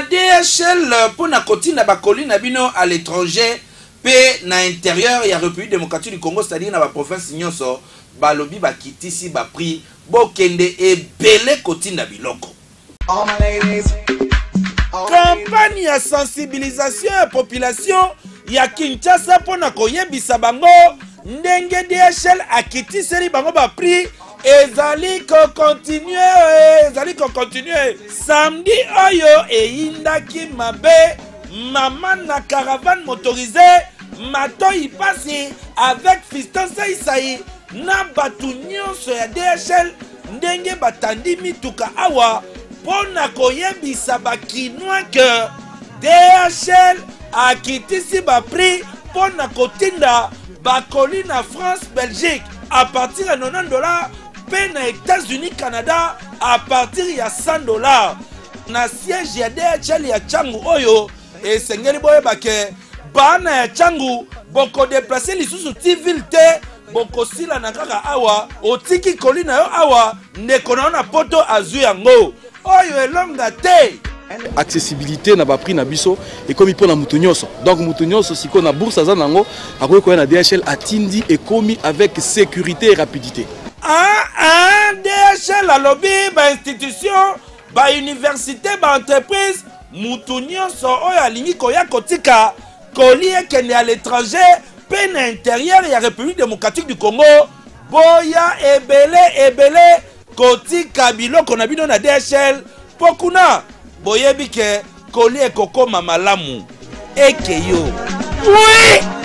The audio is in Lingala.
DHL mpo na kotinda bacolis na bino à l'étranger mpe na intérieur ya République démocratique du Congo, c'est-à-dire na baprovince nyonso, balobi bakitisi baprix, bokende ebele kotinda biloko. Campagne ya sensibilisation ya population ya Kinshasa mpo na koyebisa bango ndenge DHL akitiseli bango baprix ezali kokontinue, ezali kokontinue. Samedi oyo eyindaki mabe, mama na caravane motorisée matoi pasi avec Fiston Saisai na bato nyonso ya DHL, ndenge batandi mituka awa mpo na koyebisa bakinois ke DHL akitisi baprix mpo na kotinda bacolis na France, Belgique à partir ya 90 $ mpe na États-Unis, Canada à partir ya 100 $. Na siège ya DHL ya Tshangu oyo, esengeli boyeba ke bana ya Tshangu bokodéplacer lisusu ti ville te, bokosilana kaka awa. Otiki colis na yo awa, ndeko na yo na Poto azwi yango. Oyo elonga te. Accessibilité na baprix na biso ekomi mpona moto nyonso. Donc moto nyonso sikoyo na bourse aza nango akoki koya na DHL, atindi, ekomi avec sécurité et rapidité. Ah, ah, DHL alobi bainstitution, bauniversité, baentreprise, mutu nyonso oyo alingi koya kotika colis ekende à l'étranger mpe na intérieur ya République démocratique du Congo, boya ebele ebele kotika biloko na bino na DHL, mpo kuna boyebi ke colis ekokoma malamu. Ekeyo, oui.